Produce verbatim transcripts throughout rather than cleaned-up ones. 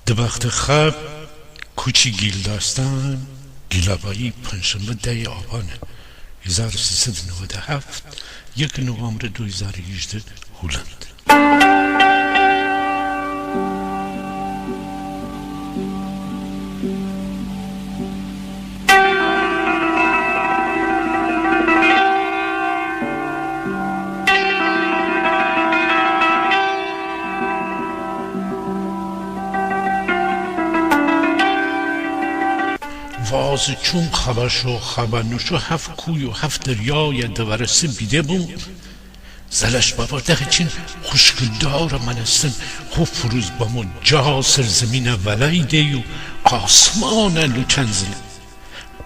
دبخت خب، کوچی گیلداستان، گیل‌آوایی، پنجشنبه دهٚ آبانه، هیزار و سیصد و نود و هفت، یک نوامبر دو هیزار و هیجده، هولند. وازٚ چوم خبا شو خبا نوشو، هفت کوی و هفت دریایَ دوارسته بیده بو. زلش ببرده هچین خوشکٚ دارٚ مأنستن خو فوروز بمو جا سر زیمینَ ولای دیی و آسمانَ لوچان زنه.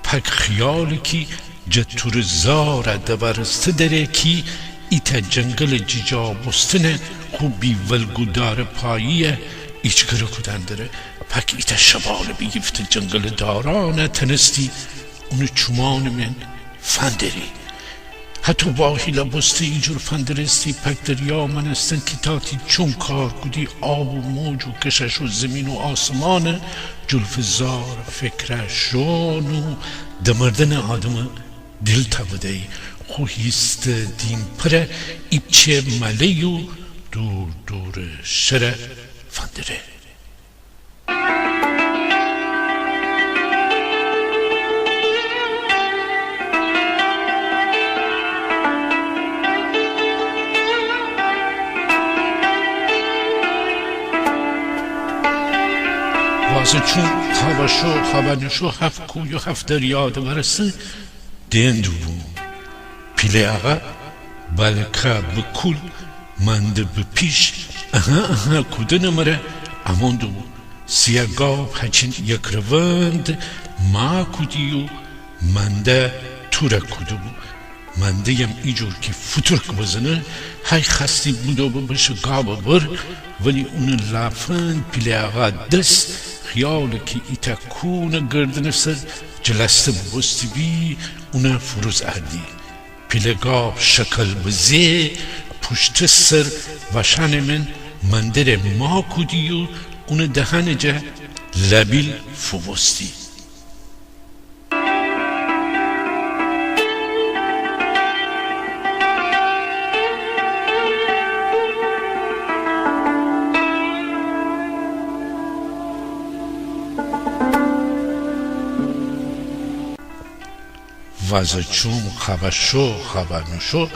پاک خیالی کی جه تورٚ زارَ دوارسته دره کی ایتأ جنگلٚ جیجا بوستنَ خو بی‌ولگ و دارپایی‌یَ ایچگره کودن دره. پاک ایتأ شبانَ بیگیفته جنگلٚ دارانَ تنستی اونٚ چومانٚ مین فندری. هتو واهیلَ بوستی ایجور فندرستی پاک دریا مأنستن کی تا تی چوم کار کودی آب و موج و کشش و زیمین و آسمانٚ جلفٚ زارٚ فکرَ شون و دمردنٚ آدمٚ دیل تاوده‌یی. خو هیستٚ دیمپرَ ایپچه ماله‌یی و دور دورٚ شرَ فندره. وازٚ چوم خبا شو خبا نوشو، هفت کوی و هفت دریا دوارسته دئن دوبو. پیله آقا بالکا به کول، مانده به پیش، اها اها کودنٚ مره امون دوبو. سیه گاب هچین یک روند ما کودی و مانده توره کوده‌بو. مانده‌یم ایجور کی فوتورک بزنه، هی خوأستی بودو ببشه گابٚ ور، ولی اونٚ لافند پیله آقا دس خیالی کی ایتأ کونٚ گردنٚ سر جلسته بوبوسته بی، اونَ فوروز اردی. پیله گاب شکل بزه پوشتٚ سر واشانٚ مین ماندره ما کودی و اونٚ دهانٚ جا لبیل فوبوستی. وازٚ چوم خبا شو خبا نوشو،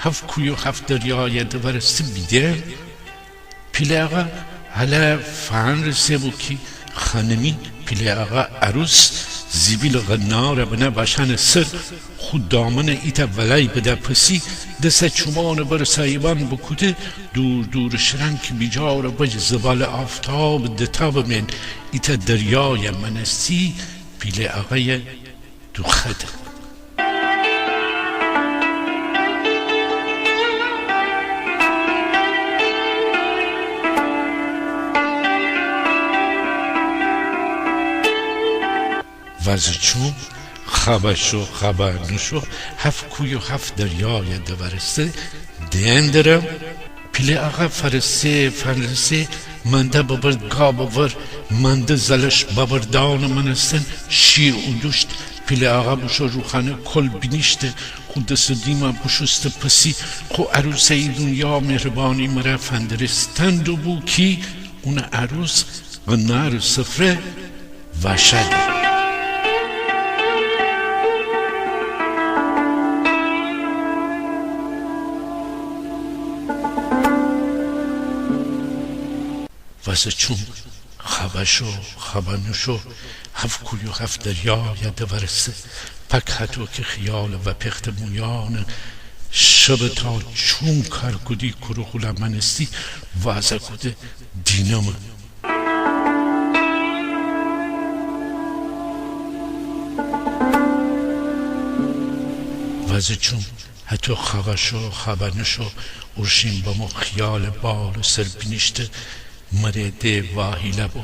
هفت کوی و هفت دریایَ دوارسته بیده. پیله آقا هله فأنرسه بو کی خانمی پیله آقا عروس زیبیلٚ قنارَ بنه واشانٚ سر، خو دامنَ ایتأ ولای بده پسی، دسَ چومانٚ بر سایبان بوکوده، دور دورٚ شرأن کی بیجارَ بج زوالٚ آفتابٚ دتابٚ مین ایتأ دریایَ مأنستی، پیله آقایَ دوخوأده. وازٚ چوم خبا شو خبا نوشو، هفت کوی و هفت دریایَ دوارسته دئن درم. پیله آقا فأرسه فأنرسه مانده ببرد گابٚ ور، مانده زلش ببردانٚ مأنستن شیر اودوشت. پیله آقا بوشو روخانه کول بینیشته، خو دس و دیمَ بوشوسته پسی، خو عروسَ ای دونیا مهربانی مره فندرستن دوبو کی اونٚ عروس قنارٚ سفره واشأدی. وازٚ چوم خبا شو خبا نوشو، هفت کوی و هفت دریایَ دوارسته. پاک هتو کی خیالٚ وپختٚ مویانٚ شبَ تا چوم کار کودی کورٚ خولَ مأنستی، وازَ کوده دینمه. وازٚ چوم هتو خبا شو خبا نوشو، اورشین بمو خیالٚ بالٚ سر بینیشته، مره ده واهیلَ بو،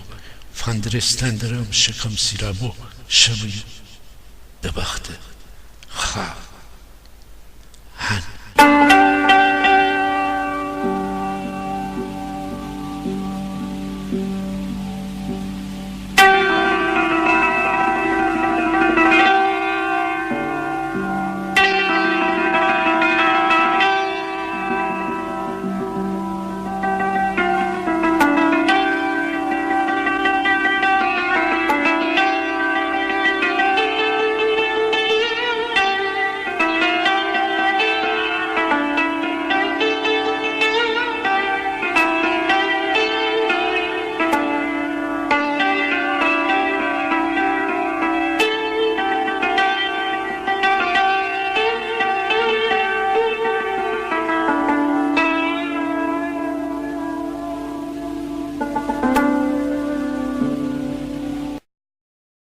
فندرستن درم شکم سیرَ بو، شبی دبخته خب.